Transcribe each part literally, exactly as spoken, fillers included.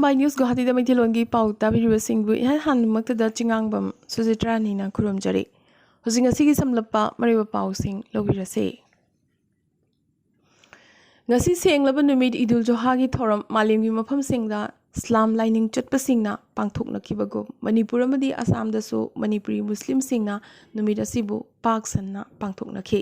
ꯃꯥꯏ news ꯒꯨꯋꯥꯍꯥꯇꯤꯗ ꯃꯩꯇꯩꯂꯣꯟꯒꯤ ꯄꯥꯎ ꯇꯥꯕꯤꯔꯤꯕꯁꯤꯡꯕꯨ ꯏꯍꯥꯟ ꯍꯥꯟꯕꯃꯛꯇꯗ ꯆꯤꯉꯥꯡꯕꯝ ꯁꯨꯖꯤꯇ꯭ꯔꯥꯅꯤꯅ ꯈꯨꯔꯨꯝꯖꯔꯤ꯫ ꯍꯧꯖꯤꯛ ꯉꯁꯤꯒꯤ ꯁꯝꯂꯞꯄ ꯃꯔꯨꯑꯣꯏꯕ ꯄꯥꯎꯁꯤꯡ ꯂꯧꯕꯤꯔꯁꯤ꯫ ꯉꯁꯤ ꯁꯦꯡꯂꯕ ꯅꯨꯃꯤꯠ ꯏꯗꯨꯜ ꯖꯨꯍꯥꯒꯤ ꯊꯧꯔꯝ ꯃꯥꯂꯦꯝꯒꯤ ꯃꯐꯝꯁꯤꯡꯗ ꯏꯁꯂꯥꯝ ꯂꯥꯏꯅꯤꯡ ꯆꯠꯄꯁꯤꯡꯅ ꯄꯥꯡꯊꯣꯛꯅꯈꯤꯕꯒꯨꯝ, ꯃꯅꯤꯄꯨꯔ ꯑꯃꯗꯤ ꯑꯁꯥꯝꯗꯁꯨ ꯃꯅꯤꯄꯨꯔꯤ ꯃꯨꯁꯂꯤꯝꯁꯤꯡꯅ ꯅꯨꯃꯤꯠ ꯑꯁꯤꯕꯨ ꯄꯥꯛ ꯁꯟꯅ ꯄꯥꯡꯊꯣꯛꯅꯈꯤ꯫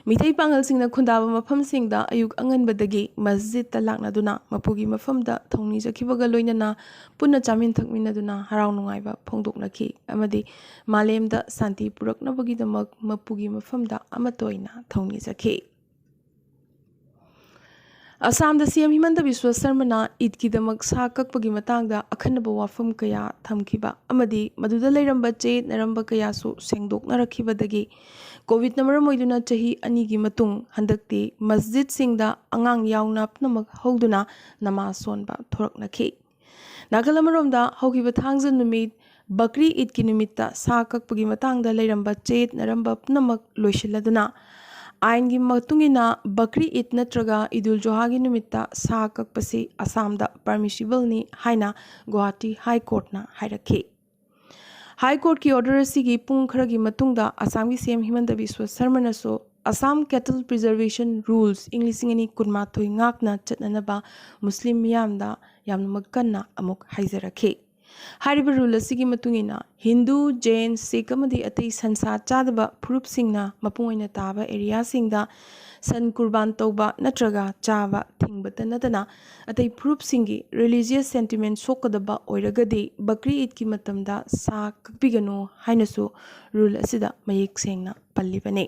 ꯃꯤꯇꯩ ꯄꯥꯉꯜꯁꯤꯡꯅ ꯈꯨꯟꯗꯥꯕ ꯃꯐꯝꯁꯤꯡꯗ ꯑꯌꯨꯛ ꯑꯉꯟꯕꯗꯒꯤ ꯃꯁꯖꯤꯗꯇ ꯂꯥꯛꯅꯗꯨꯅ ꯃꯄꯨꯒꯤ ꯃꯐꯝꯗ ꯊꯧꯅꯤꯖꯈꯤꯕꯒ ꯂꯣꯏꯅꯅ ꯄꯨꯟꯅ ꯆꯥꯃꯤꯟ ꯊꯛꯃꯤꯟꯅꯗꯨꯅ ꯍꯔꯥꯎ ꯅꯨꯡꯉꯥꯏꯕ ꯐꯣꯡꯗꯣꯛꯅꯈꯤ ꯑꯃꯗꯤ ꯃꯥꯂꯦꯝꯗ ꯁꯥꯟꯇꯤ ꯄꯨꯔꯛꯅꯕꯒꯤꯗꯃꯛ ꯃꯄꯨꯒꯤ ꯃꯐꯝꯗ ꯑꯃꯠꯇ ꯑꯣꯏꯅ ꯊꯧꯅꯤꯖꯈꯤ꯫ ꯑꯁꯥꯝꯗ ꯁꯤ ꯑꯦꯝ ꯍꯤꯃꯟꯇ ꯕꯤꯁ꯭ꯋ ꯁꯔꯃꯅ ꯏꯗꯀꯤꯗꯃꯛ ꯁꯥ ꯀꯛꯄꯒꯤ ꯃꯇꯥꯡꯗ ꯑꯈꯟꯅꯕ ꯋꯥꯐꯝ ꯀꯌꯥ ꯊꯝꯈꯤꯕ ꯑꯃꯗꯤ ꯃꯗꯨꯗ ꯂꯩꯔꯝꯕ ꯆꯌꯦꯠꯅꯔꯝꯕ ꯀꯌꯥꯁꯨ ꯁꯦꯡꯗꯣꯛꯅꯔꯛꯈꯤꯕꯗꯒꯤ ꯀꯣꯚꯤꯗꯅ ꯃꯔꯝ ꯑꯣꯏꯗꯨꯅ ꯆꯍꯤ ꯑꯅꯤꯒꯤ ꯃꯇꯨꯡ ꯍꯟꯗꯛꯇꯤ ꯃꯁꯖꯤꯗꯁꯤꯡꯗ ꯑꯉꯥꯡ ꯌꯥꯎꯅ ꯄꯨꯝꯅꯃꯛ ꯍꯧꯗꯨꯅ ꯅꯃꯥꯖ ꯁꯣꯟꯕ ꯊꯣꯔꯛꯅꯈꯤ꯫ ꯅꯥꯀꯜ ꯑꯃꯔꯣꯝꯗ ꯍꯧꯈꯤꯕ ꯊꯥꯡꯖ ꯅꯨꯃꯤꯠ ꯕꯀ꯭ꯔꯤ ꯏꯗꯀꯤ ꯅꯨꯃꯤꯠꯇ ꯁꯥ ꯀꯛꯄꯒꯤ ꯃꯇꯥꯡꯗ ꯂꯩꯔꯝꯕ ꯆꯌꯦꯠꯅꯔꯝꯕ ꯄꯨꯝꯅꯃꯛ ꯂꯣꯏꯁꯤꯜꯂꯗꯨꯅ ꯑꯥꯏꯟꯒꯤ ꯃꯇꯨꯡ ꯏꯟꯅ ꯕꯀ꯭ꯔꯤ ꯏꯗ ꯅꯠꯇ꯭ꯔꯒ ꯏꯗꯨꯜ ꯖꯨꯍꯥꯒꯤ ꯅꯨꯃꯤꯠꯇ ꯁꯥ ꯀꯛꯄꯁꯤ ꯑꯁꯥꯝꯗ ꯄꯔꯃꯤꯁꯤꯕꯜꯅꯤ ꯍꯥꯏꯅ ꯒꯨꯋꯥꯍꯥꯇꯤ ꯍꯥꯏ ꯀꯣꯔꯠꯅ ꯍꯥꯏꯔꯛꯈꯤ꯫ ꯍꯥꯏ ꯀꯣꯔꯠꯀꯤ ꯑꯣꯔꯗꯔ ꯑꯁꯤꯒꯤ ꯄꯨꯡ ꯈꯔꯒꯤ ꯃꯇꯨꯡꯗ ꯑꯁꯥꯝꯒꯤ ꯁꯤ M ꯍꯤꯃꯟꯇ Visva ꯁꯔꯃꯅꯁꯨ Assam kettle preservation rules ꯏꯪ ꯂꯤꯁꯤꯡ ꯑꯅꯤ ꯀꯨꯟꯃꯥꯊꯣꯏ ꯉꯥꯛꯅ ꯆꯠꯅꯅꯕ ꯃꯨꯁꯂꯤꯝ ꯃꯤꯌꯥꯝꯗ ꯌꯥꯝꯅꯃꯛ ꯀꯟꯅ ꯑꯃꯨꯛ ꯍꯥꯏꯖꯔꯛꯈꯤ꯫ ꯍꯥꯏꯔꯤꯕ ꯔꯨꯜ ꯑꯁꯤꯒꯤ ꯃꯇꯨꯡ ꯏꯟꯅ ꯍꯤꯟꯗꯨ, ꯖꯦꯟ, ꯁꯤꯈ ꯑꯃꯗꯤ ꯑꯇꯩ ꯁꯟꯁꯥ ꯆꯥꯗꯕ ꯐꯨꯔꯨꯞꯁꯤꯡꯅ ꯃꯄꯨꯡ ꯑꯣꯏꯅ ꯇꯥꯕ ꯑꯦꯔꯤꯌꯥꯁꯤꯡꯗ ꯁꯟ ꯀꯨꯔꯕꯥꯟ ꯇꯧꯕ ꯅꯠꯇ꯭ꯔꯒ ꯆꯥꯕ ꯊꯤꯡꯕꯇ ꯅꯠꯇꯅ ꯑꯇꯩ ꯐꯨꯔꯨꯞꯁꯤꯡꯒꯤ ꯔꯤꯂꯤꯖꯤꯌꯁ ꯁꯦꯟꯇꯤꯃꯦꯟ ꯁꯣꯛꯀꯗꯕ ꯑꯣꯏꯔꯒꯗꯤ ꯕꯀ꯭ꯔꯤ ꯏꯗꯀꯤ ꯃꯇꯝꯗ ꯁꯥ ꯀꯛꯄꯤꯒꯅꯨ ꯍꯥꯏꯅꯁꯨ ꯔꯨꯜ ꯑꯁꯤꯗ ꯃꯌꯦꯛ ꯁꯦꯡꯅ ꯄꯜꯂꯤꯕꯅꯤ꯫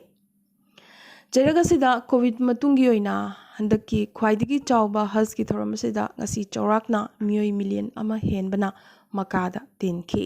ꯆꯩꯔꯛ ꯑꯁꯤꯗ ꯀꯣꯚꯤꯗ ꯃꯇꯨꯡꯒꯤ ꯑꯣꯏꯅ ꯍꯟꯗꯛꯀꯤ ꯈ꯭ꯋꯥꯏꯗꯒꯤ ꯆꯥꯎꯕ ꯍꯖꯀꯤ ꯊꯧꯔꯝ ꯑꯁꯤꯗ ꯉꯁꯤ ꯆꯥꯎꯔꯥꯛꯅ ꯃꯤꯑꯣꯏ ꯃꯤꯂꯤꯌꯟ ꯑꯃ ꯍꯦꯟꯕꯅ ꯃꯀꯥꯗ ꯇꯤꯟꯈꯤ꯫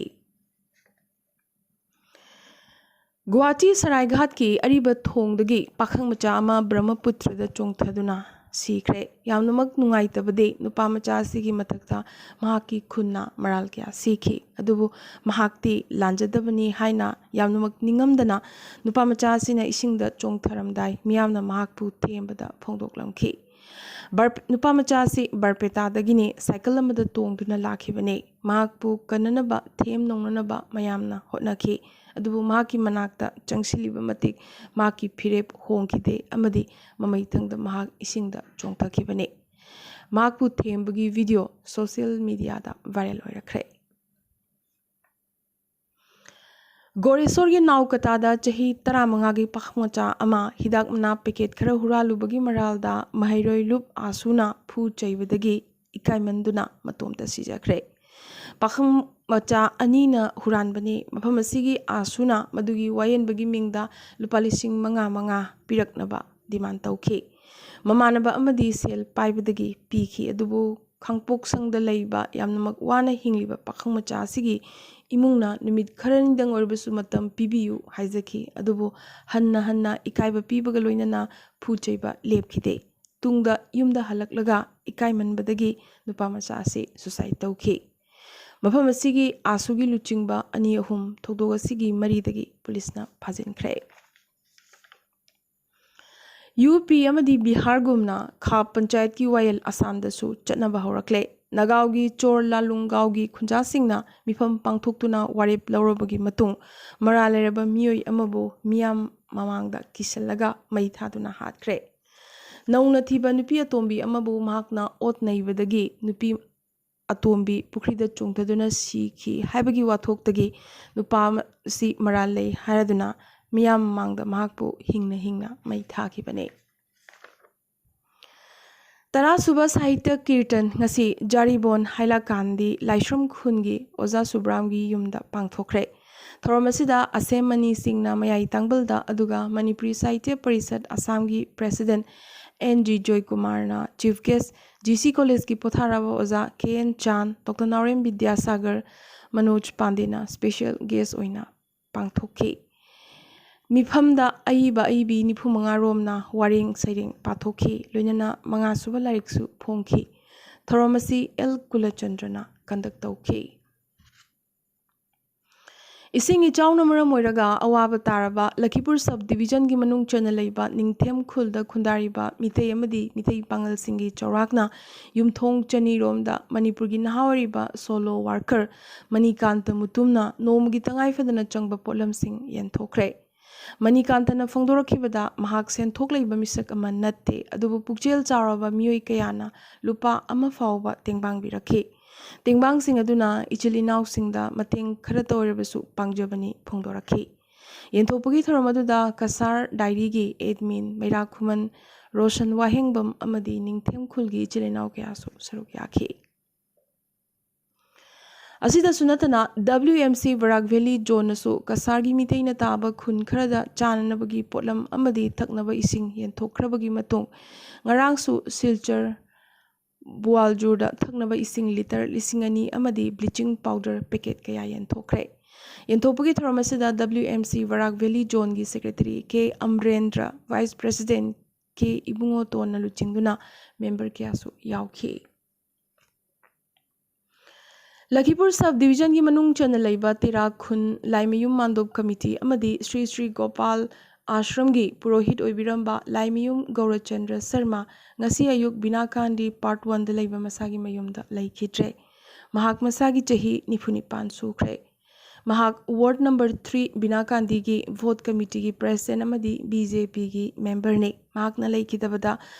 ꯒꯨꯋꯥꯍꯥꯇꯤ ꯁꯔꯥꯏꯘꯥꯠꯀꯤ ꯑꯔꯤꯕ ꯊꯣꯡꯗꯒꯤ ꯄꯥꯈꯪ ꯃꯆꯥ ꯑꯃ ꯕ꯭ꯔꯍꯃꯄꯨꯇ꯭ꯔꯗ ꯆꯣꯡꯊꯗꯨꯅ ꯁꯤꯈ꯭ꯔꯦ꯫ ꯌꯥꯝꯅꯃꯛ ꯅꯨꯡꯉꯥꯏꯇꯕꯗꯤ ꯅꯨꯄꯥ ꯃꯆꯥ ꯑꯁꯤꯒꯤ ꯃꯊꯛꯇ ꯃꯍꯥꯛꯀꯤ ꯈꯨꯟꯅ ꯃꯔꯥꯜ ꯀꯌꯥ ꯁꯤꯈꯤ꯫ ꯑꯗꯨꯕꯨ ꯃꯍꯥꯛꯇꯤ ꯂꯥꯟꯖꯗꯕꯅꯤ ꯍꯥꯏꯅ ꯌꯥꯝꯅꯃꯛ ꯅꯤꯡꯉꯝꯗꯅ ꯅꯨꯄꯥ ꯃꯆꯥ ꯑꯁꯤꯅ ꯏꯁꯤꯡꯗ ꯆꯣꯡꯊꯔꯝꯗꯥꯏ ꯃꯤꯌꯥꯝꯅ ꯃꯍꯥꯛꯄꯨ ꯊꯦꯝꯕꯗ ꯐꯣꯡꯗꯣꯛꯂꯝꯈꯤ꯫ ꯕꯥꯔ-, ꯅꯨꯄꯥ ꯃꯆꯥ ꯑꯁꯤ ꯕꯥꯔꯄꯦꯇꯥꯗꯒꯤꯅꯤ ꯁꯥꯏꯀꯜ ꯑꯃꯗ ꯇꯣꯡꯗꯨꯅ ꯂꯥꯛꯈꯤꯕꯅꯤ꯫ ꯃꯍꯥꯛꯄꯨ ꯀꯟꯅꯅꯕ, ꯊꯦꯝ ꯅꯧꯅꯅꯕ ꯃꯌꯥꯝꯅ ꯍꯣꯠꯅꯈꯤ꯫ ꯑꯗꯨꯕꯨ ꯃꯍꯥꯛꯀꯤ ꯃꯅꯥꯛꯇ ꯆꯪꯁꯤꯜꯂꯤꯕ ꯃꯇꯤꯛ ꯃꯍꯥꯛꯀꯤ ꯐꯤꯔꯦꯞ ꯍꯣꯡꯈꯤꯗꯦ ꯑꯃꯗꯤ ꯃꯃꯩꯊꯪꯗ ꯃꯍꯥꯛ ꯏꯁꯤꯡꯗ ꯆꯣꯡꯊꯈꯤꯕꯅꯤ꯫ ꯃꯍꯥꯛꯄꯨ ꯊꯦꯝꯕꯒꯤ ꯚꯤꯗꯤꯑꯣ ꯁꯣꯁꯤꯌꯦꯜ ꯃꯤꯗꯤꯌꯥꯗ ꯚꯥꯏꯔꯦꯜ ꯑꯣꯏꯔꯛꯈ꯭ꯔꯦ꯫ ꯒꯣꯔꯦꯁꯣꯔꯒꯤ ꯅꯥꯎꯀꯇꯥꯗ ꯆꯍꯤ ꯇꯔꯥꯃꯉꯥꯒꯤ ꯄꯥꯈꯪ ꯃꯆꯥ ꯑꯃ ꯍꯤꯗꯥꯛ ꯃꯅꯥ ꯄꯦꯀꯦꯠ ꯈꯔ ꯍꯨꯔꯥꯜꯂꯨꯕꯒꯤ ꯃꯔꯥꯜꯗ ꯃꯍꯩꯔꯣꯏ ꯂꯨꯞ ꯑꯥꯁꯨꯅ ꯐꯨ ꯆꯩꯕꯗꯒꯤ ꯏꯀꯥꯏꯃꯟꯗꯨꯅ ꯃꯇꯣꯝꯇ ꯁꯤꯖꯈ꯭ꯔꯦ꯫ ꯄꯥꯈꯪ ꯃꯆꯥ ꯑꯅꯤꯅ ꯍꯨꯔꯥꯟꯕꯅꯤ꯫ ꯃꯐꯝ ꯑꯁꯤꯒꯤ ꯑꯥꯁꯨꯅ ꯃꯗꯨꯒꯤ ꯋꯥꯌꯦꯟꯕꯒꯤ ꯃꯤꯡꯗ ꯂꯨꯄꯥ ꯂꯤꯁꯤꯡ ꯃꯉꯥ ꯃꯉꯥ ꯄꯤꯔꯛꯅꯕ ꯗꯤꯃꯥꯟ ꯇꯧꯈꯤ꯫ ꯃꯃꯥꯟꯅꯕ ꯑꯃꯗꯤ ꯁꯦꯜ ꯄꯥꯏꯕꯗꯒꯤ ꯄꯤꯈꯤ, ꯑꯗꯨꯕꯨ ꯈꯥꯡꯄꯣꯛꯁꯪꯗ ꯂꯩꯕ ꯌꯥꯝꯅꯃꯛ ꯋꯥꯅ ꯍꯤꯡꯂꯤꯕ ꯄꯥꯈꯪ ꯃꯆꯥ ꯑꯁꯤꯒꯤ ꯏꯃꯨꯡꯅ ꯅꯨꯃꯤꯠ ꯈꯔꯅꯤꯗꯪ ꯑꯣꯏꯔꯕꯁꯨ ꯃꯇꯝ ꯄꯤꯕꯤꯌꯨ ꯍꯥꯏꯖꯈꯤ, ꯑꯗꯨꯕꯨ ꯍꯟꯅ ꯍꯟꯅ ꯏꯀꯥꯏꯕ ꯄꯤꯕꯒ ꯂꯣꯏꯅꯅ ꯐꯨ ꯆꯩꯕ ꯂꯦꯞꯈꯤꯗꯦ꯫ ꯇꯨꯡꯗ ꯌꯨꯝꯗ ꯍꯜꯂꯛꯂꯒ ꯏꯀꯥꯏꯃꯟꯕꯗꯒꯤ ꯅꯨꯄꯥ ꯃꯆꯥ ꯑꯁꯤ suicide ꯇꯧꯈꯤ꯫ ꯃꯐꯝ ꯑꯁꯤꯒꯤ ꯑꯥꯁꯨꯒꯤ ꯂꯨꯆꯤꯡꯕ ꯑꯅꯤ ꯑꯍꯨꯝ ꯊꯧꯗꯣꯛ ꯑꯁꯤꯒꯤ ꯃꯔꯤꯗꯒꯤ ꯄꯨꯂꯤꯁꯅ ꯐꯥꯖꯤꯟꯈ꯭ꯔꯦ꯫ ꯌꯨ ꯄꯤ ꯑꯃꯗꯤ ꯕꯤꯍꯥꯔꯒꯨꯝꯅ ꯈꯥ ꯄꯟꯆꯥꯌꯠꯀꯤ ꯋꯥꯌꯦꯜ ꯑꯁꯥꯝꯗꯁꯨ ꯆꯠꯅꯕ ꯍꯧꯔꯛꯂꯦ꯫ ꯅꯒꯥꯎꯒꯤ ꯆꯣꯔ ꯂꯥꯂꯨꯡꯒꯥꯎꯒꯤ ꯈꯨꯟꯖꯥꯁꯤꯡꯅ ꯃꯤꯐꯝ ꯄꯥꯡꯊꯣꯛꯇꯨꯅ ꯋꯥꯔꯦꯞ ꯂꯧꯔꯕꯒꯤ ꯃꯇꯨꯡ, ꯃꯔꯥꯜ ꯂꯩꯔꯕ ꯃꯤꯑꯣꯏ ꯑꯃꯕꯨ ꯃꯤꯌꯥꯝ ꯃꯃꯥꯡꯗ ꯀꯤꯁꯜꯂꯒ ꯃꯩ ꯊꯥꯗꯨꯅ ꯍꯥꯠꯈ꯭ꯔꯦ꯫ ꯅꯧꯅ ꯊꯤꯕ ꯅꯨꯄꯤ ꯑꯇꯣꯝꯕꯤ ꯑꯃꯕꯨ ꯃꯍꯥꯛꯅ ꯑꯣꯠ ꯅꯩꯕꯗꯒꯤ ꯅꯨꯄꯤ ꯑꯇꯣꯝꯕꯤ ꯄꯨꯈ꯭ꯔꯤꯗ ꯆꯣꯡꯊꯗꯨꯅ ꯁꯤꯈꯤ ꯍꯥꯏꯕꯒꯤ ꯋꯥꯊꯣꯛꯇꯒꯤ ꯅꯨꯄꯥ ꯑꯁꯤ ꯃꯔꯥꯜ ꯂꯩ ꯍꯥꯏꯔꯗꯨꯅ ꯃꯤꯌꯥꯝ ꯃꯃꯥꯡꯗ ꯃꯍꯥꯛꯄꯨ ꯍꯤꯡꯅ ꯍꯤꯡꯅ ꯃꯩ ꯊꯥꯈꯤꯕꯅꯤ꯫ ꯇꯔꯥꯁꯨꯕ ꯁꯥꯍꯤꯇ꯭ꯌ ꯀꯤꯔꯇꯟ ꯉꯁꯤ ꯖꯥꯔꯤꯕꯣꯟ ꯍꯥꯏꯂꯥꯀꯥꯟꯗꯤ ꯂꯥꯏꯁ꯭ꯔꯝ ꯈꯨꯟꯒꯤ ꯑꯣꯖꯥ ꯁꯨꯕ꯭ꯔꯥꯝꯒꯤ ꯌꯨꯝꯗ ꯄꯥꯡꯊꯣꯛꯈ꯭ꯔꯦ꯫ ꯊꯧꯔꯝ ꯑꯁꯤꯗ ꯑꯁꯦꯝ ꯃꯅꯤꯁꯤꯡꯅ ꯃꯌꯥꯏ ꯇꯥꯡꯕꯜꯗ, ꯑꯗꯨꯒ ꯃꯅꯤꯄꯨꯔꯤ ꯁꯥꯍꯤꯇ꯭ꯌ ꯄꯔꯤꯁꯠ ꯑꯁꯥꯝꯒꯤ ꯄ꯭ꯔꯦꯁꯤꯗꯦꯟꯠ ꯑꯦꯟ ꯖꯤ ꯖꯣꯏꯀꯨꯃꯥꯔꯅ ꯆꯤꯐ ꯒꯦꯁ, ꯖꯤ ꯁꯤ ꯀꯣꯂꯦꯖꯀꯤ ꯄꯣꯊꯥꯔꯕ ꯑꯣꯖꯥ K N Chan, doctor Naorem Bidyasagar, Manoj ꯄꯥꯟꯗꯦꯅ ꯁ꯭ꯄꯦꯁꯦꯜ ꯒꯦꯁ ꯑꯣꯏꯅ ꯄꯥꯡꯊꯣꯛꯈꯤ꯫ ꯃꯤꯐꯝꯗ ꯑꯏꯕ ꯑꯏꯕꯤ ꯅꯤꯐꯨ ꯃꯉꯥ ꯔꯣꯝꯅ ꯋꯥꯔꯦꯡ ꯁꯩꯔꯦꯡ ꯄꯥꯊꯣꯛꯈꯤ, ꯂꯣꯏꯅꯅ ꯃꯉꯥꯁꯨꯕ ꯂꯥꯏꯔꯤꯛꯁꯨ ꯐꯣꯡꯈꯤ꯫ ꯊꯧꯔꯝ ꯑꯁꯤ ꯑꯦꯜ ꯀꯨꯂꯆꯟꯗ꯭ꯔꯅ ꯀꯟꯗꯛ ꯇꯧꯈꯤ꯫ ꯏꯁꯤꯡ ꯏꯆꯥꯎꯅ ꯃꯔꯝ ꯑꯣꯏꯔꯒ ꯑꯋꯥꯕ ꯇꯥꯔꯕ ꯂꯈꯤꯄꯨꯔ ꯁꯕ ꯗꯤꯕꯤꯖꯟꯒꯤ ꯃꯅꯨꯡ ꯆꯟꯅ ꯂꯩꯕ ꯅꯤꯡꯊꯦꯝ ꯈꯨꯜꯗ ꯈꯨꯟꯗꯥꯔꯤꯕ ꯃꯤꯇꯩ ꯑꯃꯗꯤ ꯃꯤꯇꯩ ꯄꯥꯉꯜꯁꯤꯡꯒꯤ ꯆꯥꯎꯔꯥꯛꯅ ꯌꯨꯝꯊꯣꯡ ꯆꯅꯤꯔꯣꯝꯗ ꯃꯅꯤꯄꯨꯔꯒꯤ ꯅꯍꯥ ꯑꯣꯏꯔꯤꯕ ꯁꯣꯂꯣ ꯋꯥꯔꯀꯔ ꯃꯅꯤꯀꯥꯟꯇ ꯃꯨꯇꯨꯝꯅ ꯅꯣꯡꯃꯒꯤ ꯇꯉꯥꯏ ꯐꯗꯅ ꯆꯪꯕ ꯄꯣꯠꯂꯝꯁꯤꯡ ꯌꯦꯟꯊꯣꯛꯈ꯭ꯔꯦ꯫ ꯃꯅꯤꯀꯥꯟꯇꯅ ꯐꯣꯡꯗꯣꯔꯛꯈꯤꯕꯗ, ꯃꯍꯥꯛ ꯁꯦꯟꯊꯣꯛ ꯂꯩꯕ ꯃꯤꯁꯛ ꯑꯃ ꯅꯠꯇꯦ, ꯑꯗꯨꯕꯨ ꯄꯨꯛꯆꯦꯜ ꯆꯥꯎꯔꯕ ꯃꯤꯑꯣꯏ ꯀꯌꯥꯅ ꯂꯨꯄꯥ ꯑꯃ ꯐꯥꯎꯕ ꯇꯦꯡꯕꯥꯡꯕꯤꯔꯛꯈꯤ꯫ ꯇꯦꯡꯕꯥꯡꯁꯤꯡ ꯑꯗꯨꯅ ꯏꯆꯤꯜ ꯏꯅꯥꯎꯁꯤꯡꯗ ꯃꯇꯦꯡ ꯈꯔꯇ ꯑꯣꯏꯔꯕꯁꯨ ꯄꯥꯡꯖꯕꯅꯤ ꯐꯣꯡꯗꯣꯔꯛꯈꯤ꯫ ꯌꯦꯟꯊꯣꯛꯄꯒꯤ ꯊꯧꯔꯝ ꯑꯗꯨꯗ ꯀꯁꯥꯔ ꯗꯥꯏꯔꯤꯒꯤ ꯑꯦꯗꯃꯤꯟ ꯃꯩꯔꯥ ꯈꯨꯃꯟ, ꯔꯣꯁꯟ ꯋꯥꯍꯦꯡꯕꯝ ꯑꯃꯗꯤ ꯅꯤꯡꯊꯦꯝ ꯈꯨꯜꯒꯤ ꯏꯆꯤꯜ ꯏꯅꯥꯎ ꯀꯌꯥꯁꯨ ꯁꯔꯨꯛ ꯌꯥꯈꯤ꯫ ꯑꯁꯤꯗꯁꯨ ꯅꯠꯇꯅ, ꯗꯕ꯭ꯂꯤꯎ ꯑꯦꯝ ꯁꯤ ꯕꯔꯥꯛ ꯚꯦꯂꯤ ꯖꯣꯟꯅꯁꯨ ꯀꯁꯥꯔꯒꯤ ꯃꯤꯇꯩꯅ ꯇꯥꯕ ꯈꯨꯟ ꯈꯔꯗ ꯆꯥꯅꯅꯕꯒꯤ ꯄꯣꯠꯂꯝ ꯑꯃꯗꯤ ꯊꯛꯅꯕ ꯏꯁꯤꯡ ꯌꯦꯟꯊꯣꯛꯈ꯭ꯔꯕꯒꯤ ꯃꯇꯨꯡ, ꯉꯔꯥꯡꯁꯨ ꯁꯤꯜꯆꯔ ꯕꯨꯋꯥꯜꯖꯨꯔꯗ ꯊꯛꯅꯕ ꯏꯁꯤꯡ ꯂꯤꯇꯔ ꯂꯤꯁꯤꯡ ꯑꯅꯤ ꯑꯃꯗꯤ ꯕ꯭ꯂꯤꯆꯤꯡ ꯄꯥꯎꯗꯔ ꯄꯦꯀꯦꯠ ꯀꯌꯥ ꯌꯦꯟꯊꯣꯛꯈ꯭ꯔꯦ꯫ ꯌꯦꯟꯊꯣꯛꯄꯒꯤ ꯊꯧꯔꯝ ꯑꯁꯤꯗ ꯗꯕ꯭ꯂꯤꯎ ꯑꯦꯝ ꯁꯤ ꯕꯔꯥꯛ ꯚꯦꯂꯤ ꯖꯣꯟꯒꯤ ꯁꯦꯀ꯭ꯔꯦꯇꯔꯤ ꯀꯦ ꯑꯃꯔꯦꯟꯗ꯭ꯔ, ꯚꯥꯏꯁ ꯄ꯭ꯔꯦꯁꯤꯗꯦꯟꯠ ꯀꯦ ꯏꯕꯨꯡꯉꯣꯇꯣꯟꯅ ꯂꯨꯆꯤꯡꯗꯨꯅ ꯃꯦꯝꯕꯔ ꯀꯌꯥꯁꯨ ꯌꯥꯎꯈꯤ꯫ ꯂꯈꯤꯄꯨꯔ ꯁꯕ ꯗꯤꯕꯤꯖꯟꯒꯤ ꯃꯅꯨꯡ ꯆꯟꯅ ꯂꯩꯕ ꯇꯦꯔꯥ ꯈꯨꯟ ꯂꯥꯏꯃꯌꯨꯝ ꯃꯥꯟꯗꯣꯞ ꯀꯃꯤꯇꯤ ꯑꯃꯗꯤ ꯁ꯭ꯔꯤ ꯁ꯭ꯔꯤ ꯒꯣꯄꯥꯜ ꯑꯥꯁ꯭ꯔꯝꯒꯤ ꯄꯨꯔꯣꯍꯤꯠ ꯑꯣꯏꯕꯤꯔꯝꯕ ꯂꯥꯏꯃꯌꯨꯝ ꯒꯧꯔꯆꯟꯗ꯭ꯔ ꯁꯔꯃ ꯉꯁꯤ ꯑꯌꯨꯛ ꯕꯤꯅꯥꯀꯥꯟꯗꯤ ꯄꯥꯔꯠ ꯋꯥꯟꯗ ꯂꯩꯕ ꯃꯁꯥꯒꯤ ꯃꯌꯨꯝꯗ ꯂꯩꯈꯤꯗ꯭ꯔꯦ꯫ ꯃꯍꯥꯛ ꯃꯁꯥꯒꯤ ꯆꯍꯤ ꯅꯤꯐꯨ ꯅꯤꯄꯥꯟ ꯁꯨꯈ꯭ꯔꯦ꯫ ꯃꯍꯥꯛ ꯋꯥꯔꯗ ꯅꯝꯕꯔ ꯊ꯭ꯔꯤ ꯕꯤꯅꯥꯀꯥꯟꯗꯤꯒꯤ ꯚꯣꯠ ꯀꯃꯤꯇꯤꯒꯤ ꯄ꯭ꯔꯦꯁꯤꯗꯦꯟꯠ ꯑꯃꯗꯤ ꯕꯤ ꯖꯦ ꯄꯤꯒꯤ ꯃꯦꯝꯕꯔꯅꯤ꯫ ꯃꯍꯥꯛꯅ ꯂꯩꯈꯤꯗꯕꯗ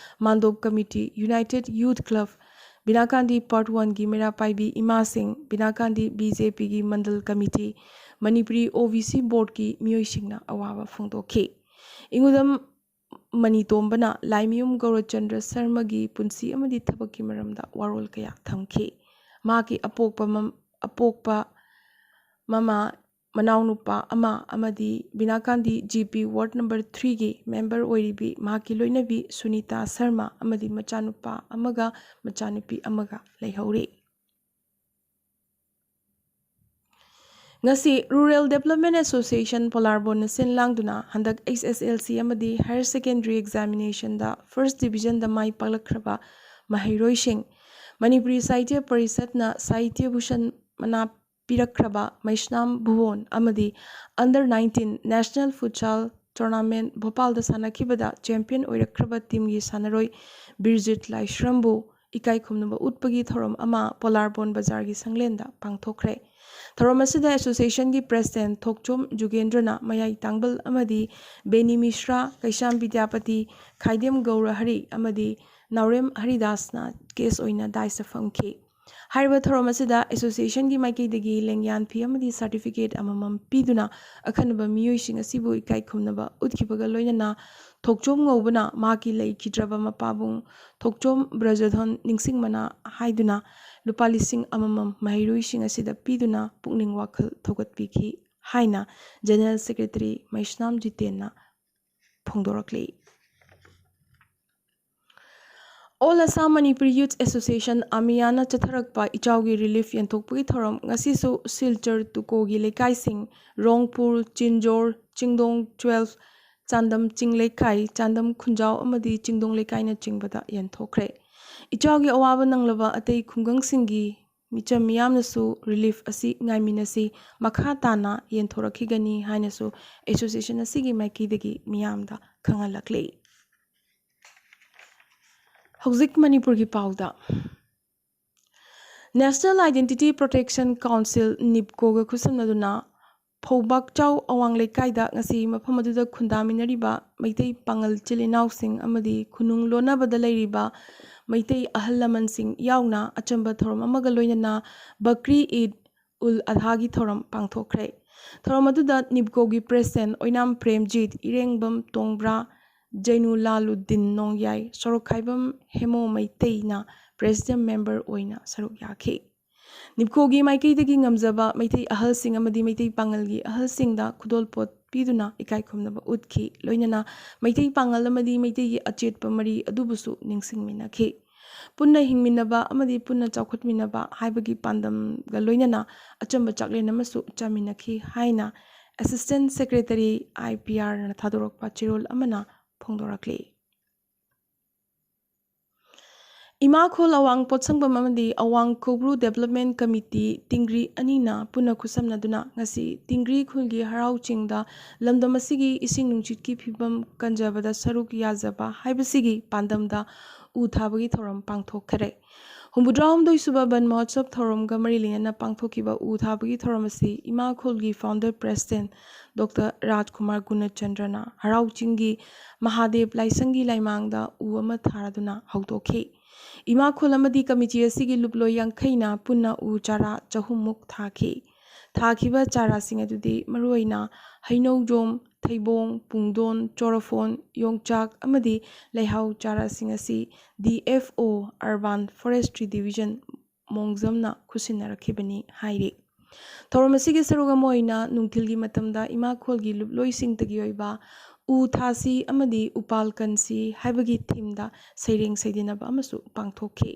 ꯃꯥꯟꯗꯣꯞ committee, united youth club, Binakandi part ꯋꯥꯟꯒꯤ ꯃꯩꯔꯥ ꯄꯥꯏꯕꯤ ꯏꯃꯥꯁꯤꯡ, ꯕꯤꯅꯥꯀꯥꯟꯗꯤ ꯕꯤ ꯖꯦ ꯄꯤꯒꯤ ꯃꯟꯗꯜ ꯀꯃꯤꯇꯤ, ꯃꯅꯤꯄꯨꯔꯤ ꯑꯣ ꯕꯤ ꯁꯤ ꯕꯣꯔꯗꯀꯤ ꯃꯤꯑꯣꯏꯁꯤꯡꯅ ꯑꯋꯥꯕ ꯐꯣꯡꯗꯣꯛꯈꯤ꯫ ꯏꯉꯨꯗꯝ ꯃꯅꯤꯇꯣꯝꯕꯅ ꯂꯥꯏꯃꯌꯨꯝ ꯒꯧꯔꯆꯟꯗ꯭ꯔ ꯁꯔꯃꯒꯤ ꯄꯨꯟꯁꯤ ꯑꯃꯗꯤ ꯊꯕꯛꯀꯤ ꯃꯔꯝꯗ ꯋꯥꯔꯣꯜ ꯀꯌꯥ ꯊꯝꯈꯤ꯫ ꯃꯍꯥꯛꯀꯤ ꯑꯄꯣꯛꯄ ꯃꯝ-, ꯑꯄꯣꯛꯄ ꯃꯃꯥ, ꯃꯅꯥꯎꯅꯨꯄꯥ ꯑꯃ ꯑꯃꯗꯤ ꯕꯤꯅꯥꯀꯥꯟꯗꯤ ꯖꯤ ꯄꯤ ꯋꯥꯔꯗ ꯅꯝꯕꯔ ꯊ꯭ꯔꯤꯒꯤ ꯃꯦꯝꯕꯔ ꯑꯣꯏꯔꯤꯕꯤ ꯃꯍꯥꯛꯀꯤ ꯂꯣꯏꯅꯕꯤ ꯁꯨꯅꯤꯇꯥ ꯁꯔꯃ ꯑꯃꯗꯤ ꯃꯆꯥꯅꯨꯄꯥ ꯑꯃꯒ ꯃꯆꯥꯅꯨꯄꯤ ꯑꯃꯒ ꯂꯩꯍꯧꯔꯤ꯫ ꯉꯁꯤ Rural Development Association ꯄꯣꯂꯥꯔꯕꯣꯟꯅ ꯁꯤꯟ ꯂꯥꯡꯗꯨꯅ ꯍꯟꯗꯛ ꯑꯩꯆ ꯑꯦꯁ ꯑꯦꯜ ꯁꯤ ꯑꯃꯗꯤ ꯍꯥꯌꯔ ꯁꯦꯀꯦꯟꯗꯔꯤ ꯑꯦꯛꯖꯥꯃꯤꯅꯦꯁꯟꯗ ꯐꯥꯔꯁ ꯗꯤꯕꯤꯖꯟꯗ ꯃꯥꯏ ꯄꯥꯛꯂꯛꯈ꯭ꯔꯕ ꯃꯍꯩꯔꯣꯏꯁꯤꯡ, ꯃꯅꯤꯄꯨꯔꯤ ꯁꯥꯍꯤꯇ꯭ꯌ ꯄꯔꯤꯁꯠꯅ ꯁꯥꯍꯤꯇ꯭ꯌ ꯚꯨꯁꯟ ꯃꯅꯥ ꯄꯤꯔꯛꯈ꯭ꯔꯕ ꯃꯩꯁꯅꯥꯝ ꯚꯨꯕꯣꯟ ꯑꯃꯗꯤ under nineteen national futsal tournament ꯚꯣꯄꯥꯜꯗ ꯁꯥꯟꯅꯈꯤꯕꯗ ꯆꯦꯝꯄꯤꯌꯟ ꯑꯣꯏꯔꯛꯈ꯭ꯔꯕ ꯇꯤꯝꯒꯤ ꯁꯥꯟꯅꯔꯣꯏ ꯕꯤꯔꯖꯤꯠ ꯂꯥꯏꯁ꯭ꯔꯝꯕꯨ ꯏꯀꯥꯏ ꯈꯨꯝꯅꯕ ꯎꯠꯄꯒꯤ ꯊꯧꯔꯝ ꯑꯃ ꯄꯣꯂꯥꯔꯕꯣꯟ ꯕꯖꯥꯔꯒꯤ ꯁꯪꯂꯦꯟꯗ ꯄꯥꯡꯊꯣꯛꯈ꯭ꯔꯦ꯫ ꯊꯧꯔꯝ ꯑꯁꯤꯗ ꯑꯦꯁꯣꯁꯤꯌꯦꯁꯟꯒꯤ ꯄ꯭ꯔꯦꯁꯤꯗꯦꯟꯠ ꯊꯣꯛꯆꯣꯝ ꯖꯨꯒꯦꯟꯗ꯭ꯔꯅ ꯃꯌꯥꯏ ꯇꯥꯡꯕꯜ ꯑꯃꯗꯤ ꯕꯦꯅꯤ ꯃꯤꯁ꯭ꯔꯥ, ꯀꯩꯁꯥꯝ ꯕꯤꯗ꯭ꯌꯥꯄꯇꯤ, ꯈꯥꯏꯗꯦꯝ ꯒꯧꯔ ꯍꯔꯤ ꯑꯃꯗꯤ ꯅꯥꯎꯔꯦꯝ ꯍꯔꯤꯗꯥꯁꯅ ꯒꯦꯁ ꯑꯣꯏꯅ ꯗꯥꯏꯁꯇ ꯐꯝꯈꯤ꯫ ꯍꯥꯏꯔꯤꯕ ꯊꯧꯔꯝ ꯑꯁꯤꯗ ꯑꯦꯁꯣꯁꯤꯌꯦꯁꯟꯒꯤ ꯃꯥꯏꯀꯩꯗꯒꯤ ꯂꯦꯡꯌꯥꯟ ꯐꯤ ꯑꯃꯗꯤ ꯁꯥꯔꯇꯤꯐꯤꯀꯦꯠ ꯑꯃꯃꯝ ꯄꯤꯗꯨꯅ ꯑꯈꯟꯅꯕ ꯃꯤꯑꯣꯏꯁꯤꯡ ꯑꯁꯤꯕꯨ ꯏꯀꯥꯏ ꯈꯨꯝꯅꯕ ꯎꯠꯈꯤꯕꯒ ꯂꯣꯏꯅꯅ ꯊꯣꯛꯆꯣꯝ ꯉꯧꯕꯅ ꯃꯍꯥꯛꯀꯤ ꯂꯩꯈꯤꯗ꯭ꯔꯕ ꯃꯄꯥꯕꯨꯡ ꯊꯣꯛꯆꯣꯝ ꯕ꯭ꯔꯖꯙꯟ ꯅꯤꯡꯁꯤꯡꯕꯅ ꯍꯥꯏꯗꯨꯅ ꯂꯨꯄꯥ ꯂꯤꯁꯤꯡ ꯑꯃꯃꯝ ꯃꯍꯩꯔꯣꯏꯁꯤꯡ ꯑꯁꯤꯗ ꯄꯤꯗꯨꯅ ꯄꯨꯛꯅꯤꯡ ꯋꯥꯈꯜ ꯊꯧꯒꯠꯄꯤꯈꯤ ꯍꯥꯏꯅ ꯖꯦꯅꯔꯦꯜ ꯁꯦꯀ꯭ꯔꯦꯇꯔꯤ ꯃꯩꯁꯅꯥꯝ ꯖꯤꯇꯦꯟꯅ ꯐꯣꯡꯗꯣꯔꯛꯂꯤ꯫ All Assam Manipuri Youth Association, ꯑꯃꯤꯌꯥꯅ ꯆꯠꯊꯔꯛꯄ ꯏꯆꯥꯎꯒꯤ ꯔꯤꯂꯤꯐ ꯌꯦꯟꯊꯣꯛꯄꯒꯤ ꯊꯧꯔꯝ ꯉꯁꯤꯁꯨ ꯁꯤꯜꯆꯔ ꯇꯨꯀꯣꯒꯤ ꯂꯩꯀꯥꯏꯁꯤꯡ ꯔꯣꯡꯄꯨꯔ, ꯆꯤꯟꯖꯣꯔ, ꯆꯤꯡꯗꯣꯡ twelve, ꯆꯥꯟꯗꯝ ꯆꯤꯡ ꯂꯩꯀꯥꯏ, ꯆꯥꯟꯗꯝ ꯈꯨꯟꯖꯥꯎ ꯑꯃꯗꯤ ꯆꯤꯡꯗꯣꯡ ꯂꯩꯀꯥꯏꯅꯆꯤꯡꯕꯗ ꯌꯦꯟꯊꯣꯛꯈ꯭ꯔꯦ꯫ ꯏꯆꯥꯎꯒꯤ ꯑꯋꯥꯕ ꯅꯪꯂꯕ ꯑꯇꯩ ꯈꯨꯡꯒꯪꯁꯤꯡꯒꯤ ꯃꯤꯆꯝ ꯃꯤꯌꯥꯝꯅꯁꯨ ꯔꯤꯂꯤꯐ ꯑꯁꯤ ꯉꯥꯏꯃꯤꯟꯅꯁꯤ, ꯃꯈꯥ ꯇꯥꯅ ꯌꯦꯟꯊꯣꯔꯛꯈꯤꯒꯅꯤ ꯍꯥꯏꯅꯁꯨ ꯑꯦꯁꯣꯁꯤꯌꯦꯁꯟ ꯑꯁꯤꯒꯤ ꯃꯥꯏꯀꯩꯗꯒꯤ ꯃꯤꯌꯥꯝꯗ ꯈꯪꯍꯜꯂꯛꯂꯤ꯫ ꯍꯧꯖꯤꯛ ꯃꯅꯤꯄꯨꯔꯒꯤ ꯄꯥꯎꯗ꯫ National Identity Protection Council, ꯅꯤꯞꯀꯣꯒ ꯈꯨꯠꯁꯝꯅꯗꯨꯅ ꯐꯧꯕꯥꯛꯆꯥꯎ ꯑꯋꯥꯡ ꯂꯩꯀꯥꯏꯗ ꯉꯁꯤ ꯃꯐꯝ ꯑꯗꯨꯗ ꯈꯨꯟꯗꯥꯃꯤꯟꯅꯔꯤꯕ ꯃꯩꯇꯩ ꯄꯥꯉꯜ ꯏꯆꯤꯜ ꯏꯅꯥꯎꯁꯤꯡ ꯑꯃꯗꯤ ꯈꯨꯅꯨꯡ ꯂꯣꯟꯅꯕꯗ ꯂꯩꯔꯤꯕ ꯃꯩꯇꯩ ꯑꯍꯜ ꯂꯃꯟꯁꯤꯡ ꯌꯥꯎꯅ ꯑꯆꯝꯕ ꯊꯧꯔꯝ ꯑꯃꯒ ꯂꯣꯏꯅꯅ ꯕꯀ꯭ꯔꯤ ꯏꯗ ꯎꯜ ꯑꯙꯥꯒꯤ ꯊꯧꯔꯝ ꯄꯥꯡꯊꯣꯛꯈ꯭ꯔꯦ꯫ ꯊꯧꯔꯝ ꯑꯗꯨꯗ ꯅꯤꯞꯀꯣꯒꯤ ꯄ꯭ꯔꯦꯁꯤꯗꯦꯟꯠ ꯑꯣꯏꯅꯥꯝ ꯄ꯭ꯔꯦꯝꯖꯤꯠ, ꯏꯔꯦꯡꯕꯝ ꯇꯣꯡꯕ꯭ꯔꯥ, ꯖꯩꯅꯨꯂꯥꯂꯨꯗꯤꯟ ꯅꯣꯡꯌꯥꯏ, ꯁꯣꯔꯣꯛꯈꯥꯏꯕꯝ ꯍꯦꯃꯣ ꯃꯩꯇꯩꯅ ꯄ꯭ꯔꯦꯁꯤꯗꯦꯟꯠ ꯃꯦꯝꯕꯔ ꯑꯣꯏꯅ ꯁꯔꯨꯛ ꯌꯥꯈꯤ꯫ ꯅꯤꯞꯀꯣꯒꯤ ꯃꯥꯏꯀꯩꯗꯒꯤ ꯉꯝꯖꯕ ꯃꯩꯇꯩ ꯑꯍꯜꯁꯤꯡ ꯑꯃꯗꯤ ꯃꯩꯇꯩ ꯄꯥꯉꯜꯒꯤ ꯑꯍꯜꯁꯤꯡꯗ ꯈꯨꯗꯣꯜꯄꯣꯠ ꯄꯤꯗꯨꯅ ꯏꯀꯥꯏ ꯈꯨꯝꯅꯕ ꯎꯠꯈꯤ, ꯂꯣꯏꯅꯅ ꯃꯩꯇꯩ ꯄꯥꯉꯜ ꯑꯃꯗꯤ ꯃꯩꯇꯩꯒꯤ ꯑꯆꯦꯠꯄ ꯃꯔꯤ ꯑꯗꯨꯕꯨꯁꯨ ꯅꯤꯡꯁꯤꯡꯃꯤꯟꯅꯈꯤ꯫ ꯄꯨꯟꯅ ꯍꯤꯡꯃꯤꯟꯅꯕ ꯑꯃꯗꯤ ꯄꯨꯟꯅ ꯆꯥꯎꯈꯠꯃꯤꯟꯅꯕ ꯍꯥꯏꯕꯒꯤ ꯄꯥꯟꯗꯝꯒ ꯂꯣꯏꯅꯅ ꯑꯆꯝꯕ ꯆꯥꯛꯂꯦꯟ ꯑꯃꯁꯨ ꯆꯥꯃꯤꯟꯅꯈꯤ ꯍꯥꯏꯅ Assistant Secretary I P R ꯅ ꯊꯥꯗꯣꯔꯛꯄ ꯆꯦꯔꯣꯜ ꯑꯃꯅ ꯐꯣꯡꯗꯣꯔꯛꯂꯤ꯫ ꯏꯃꯥꯈꯣꯜ ꯑꯋꯥꯡ ꯄꯣꯠꯁꯪꯕꯝ ꯑꯃꯗꯤ ꯑꯋꯥꯡ ꯀꯧꯕ꯭ꯔꯨ ꯗꯦꯕꯂꯞꯃꯦꯟ ꯀꯃꯤꯇꯤ ꯇꯤꯡꯒ꯭ꯔꯤ ꯑꯅꯤꯅ ꯄꯨꯟꯅ ꯈꯨꯠꯁꯝꯅꯗꯨꯅ ꯉꯁꯤ ꯇꯤꯡꯒ꯭ꯔꯤ ꯈꯨꯜꯒꯤ ꯍꯔꯥꯎ ꯆꯤꯡꯗ ꯂꯝꯗꯝ ꯑꯁꯤꯒꯤ ꯏꯁꯤꯡ ꯅꯨꯡꯁꯤꯠꯀꯤ ꯐꯤꯕꯝ ꯀꯟꯖꯕꯗ ꯁꯔꯨꯛ ꯌꯥꯖꯕ ꯍꯥꯏꯕꯁꯤꯒꯤ ꯄꯥꯟꯗꯝꯗ ꯎ ꯊꯥꯕꯒꯤ ꯊꯧꯔꯝ ꯄꯥꯡꯊꯣꯛꯈ꯭ꯔꯦ꯫ ꯍꯨꯝꯐꯨꯇꯔꯥꯍꯨꯝꯗꯣꯏꯁꯨꯕ ꯕꯟ ꯃꯍꯣꯠꯁꯕ ꯊꯧꯔꯝꯒ ꯃꯔꯤ ꯂꯩꯅꯅ ꯄꯥꯡꯊꯣꯛꯈꯤꯕ ꯎ ꯊꯥꯕꯒꯤ ꯊꯧꯔꯝ ꯑꯁꯤ ꯏꯃꯥꯈꯣꯜꯒꯤ founder president ꯗꯣꯛꯇꯔ ꯔꯥꯖꯀꯨꯃꯥꯔ ꯒꯨꯅꯆꯟꯗ꯭ꯔꯅ ꯍꯔꯥꯎ ꯆꯤꯡꯒꯤ ꯃꯍꯥꯗꯦꯕ ꯂꯥꯏꯁꯪꯒꯤ ꯂꯥꯏꯃꯥꯡꯗ ꯎ ꯑꯃ ꯊꯥꯔꯗꯨꯅ ꯍꯧꯗꯣꯛꯈꯤ꯫ ꯏꯃꯥꯈꯣꯜ ꯑꯃꯗꯤ ꯀꯃꯤꯇꯤ ꯑꯁꯤꯒꯤ ꯂꯨꯞꯂꯣꯏ ꯌꯥꯡꯈꯩꯅ ꯄꯨꯟꯅ ꯎ ꯆꯥꯔꯥ ꯆꯍꯨꯝꯃꯨꯛ ꯊꯥꯈꯤ꯫ ꯊꯥꯈꯤꯕ ꯆꯥꯔꯥꯁꯤꯡ ꯑꯗꯨꯗꯤ ꯃꯔꯨꯑꯣꯏꯅ ꯍꯩꯅꯧꯖꯣꯝ, ꯊꯩꯕꯣꯡ, ꯄꯨꯡꯗꯣꯟ, ꯆꯣꯔꯐꯣꯟ, ꯌꯣꯡꯆꯥꯛ ꯑꯃꯗꯤ ꯂꯩꯍꯥꯎ ꯆꯥꯔꯥꯁꯤꯡ ꯑꯁꯤ D F O Urban Forestry Division ꯃꯣꯡꯖꯝꯅ ꯈꯨꯠꯁꯤꯟꯅꯔꯛꯈꯤꯕꯅꯤ ꯍꯥꯏꯔꯤ꯫ ꯊꯧꯔꯝ ꯑꯁꯤꯒꯤ ꯁꯔꯨꯛ ꯑꯃ ꯑꯣꯏꯅ ꯅꯨꯡꯊꯤꯜꯒꯤ ꯃꯇꯝꯗ ꯏꯃꯥꯈꯣꯜꯒꯤ ꯂꯨꯞꯂꯣꯏꯁꯤꯡꯇꯒꯤ ꯑꯣꯏꯕ ꯎ ꯊꯥꯁꯤ ꯑꯃꯗꯤ ꯎꯄꯥꯜ ꯀꯟꯁꯤ ꯍꯥꯏꯕꯒꯤ themeꯗ ꯁꯩꯔꯦꯡ ꯁꯩꯗꯤꯟꯅꯕ ꯑꯃꯁꯨ ꯄꯥꯡꯊꯣꯛꯈꯤ꯫